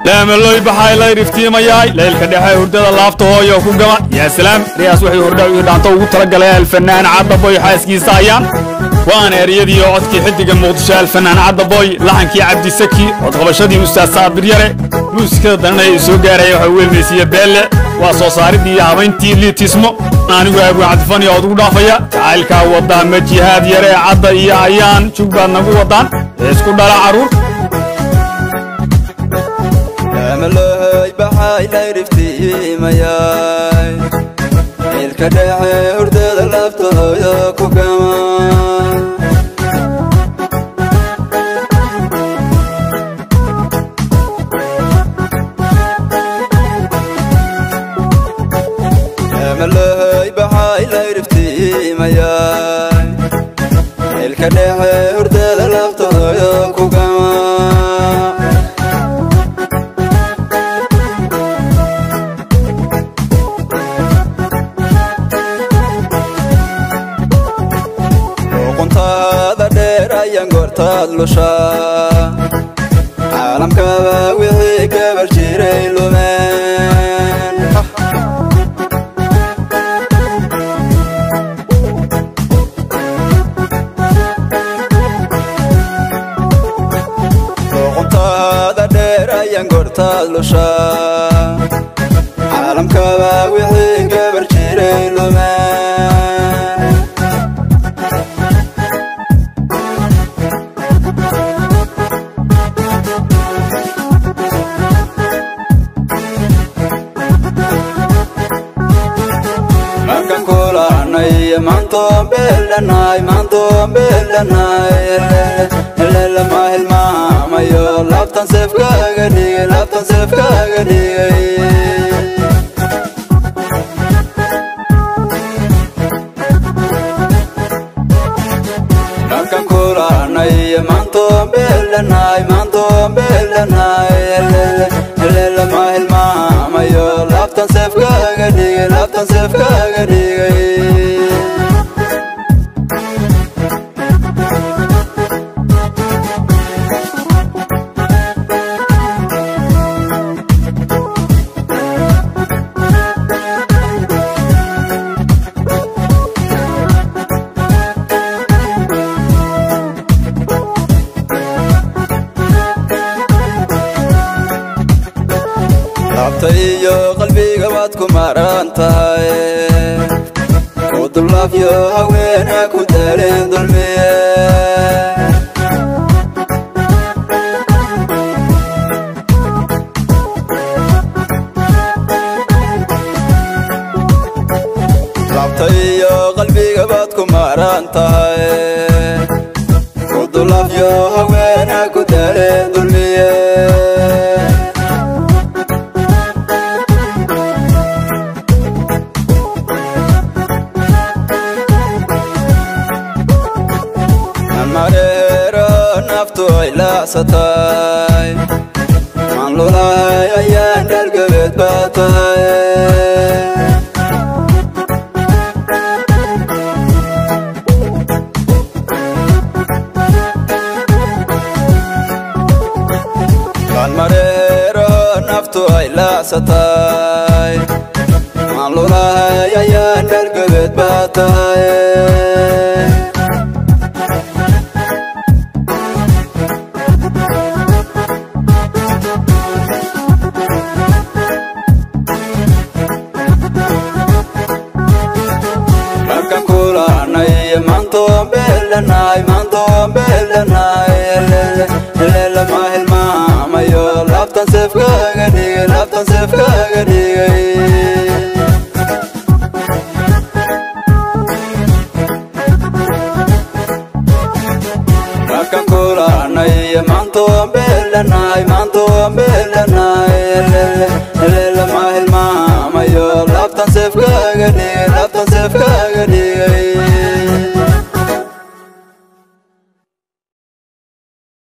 Laamalooy baxay layriftiimayaay laylka dhexe hurdada laafta hooyo ku gama. Yaa salaam, riyaas waxay hordhac iyo dhaanto ugu talagalay Alfanaan Caddaboy xaaskiisa ayaan. Waana ereyadii oo codkii xiddiga Muqdisho Alfanaan Caddaboy, laxankii Cabdisaki, codqabashadii Ustaad Saabir Yare, muusikada dananaya soo gaaraya waxa weelmaysiiya Beelle, waa soo saaridii iyo habayntii Liitismo. Anigu Abu Cabdifani ood ugu dhaafaya jacaylkaa wadaa ma jihaad yare Cadda iyo Ayaan jug baad nagu wadaan isku dhala carruur. Laamalooy baxay layriftiimayay ilka dhexe hurdada laftooda ku gama. Laamalooy baxay layriftiimayay ilka dhexe hurdada laftooda ku gama. Luquntaada dheer ayaan goortaad lushaa, caalamkaba wixii gabar jiray lumeen. Luquntaada dheer ayaan goortaad lushaa, caalamkaba wixii gabar jiray lumeen. Markaan kulanay maantoon beeldhanay, maantoon beeldhanay, helele ma hilmaamayo, laabtan seefkaaga dhigay, laabtan seefkaaga dhigay. Markaan kulanay maantoon beeldhanay, maantoon beeldhanay, helele ma hilmaamayo, laabtan seefkaaga dhigay, laabtan seefkaaga dhigay. Laabta iyo qalbiga waad ku maran tahay, ku dullaafyo haweena ku daalin dulmiye. Laabta iyo qalbiga baad ku maran tahay, ku dullaafyo haweena ku daalin dulmiye. Mareero naftu ay laacsatay, maan lulahay ayaan dhalgabeed baa tahay. Maan mareero naftu ay laacsatay, maan lulahay ayaan dhalgabeed baa tahay. Markaan kulanay maantoon beeldhanay, maantoon beeldhanay, helele ma hilmaamayo, laabtan seefkaaga dhigay, laabtan seefkaaga dhigay. Markaan kulanay maantoon beeldhanay, maantoon beeldhanay, helele ma hilmaamayo, laabtan seefkaaga dhigay, laabtan seefkaaga dhigay.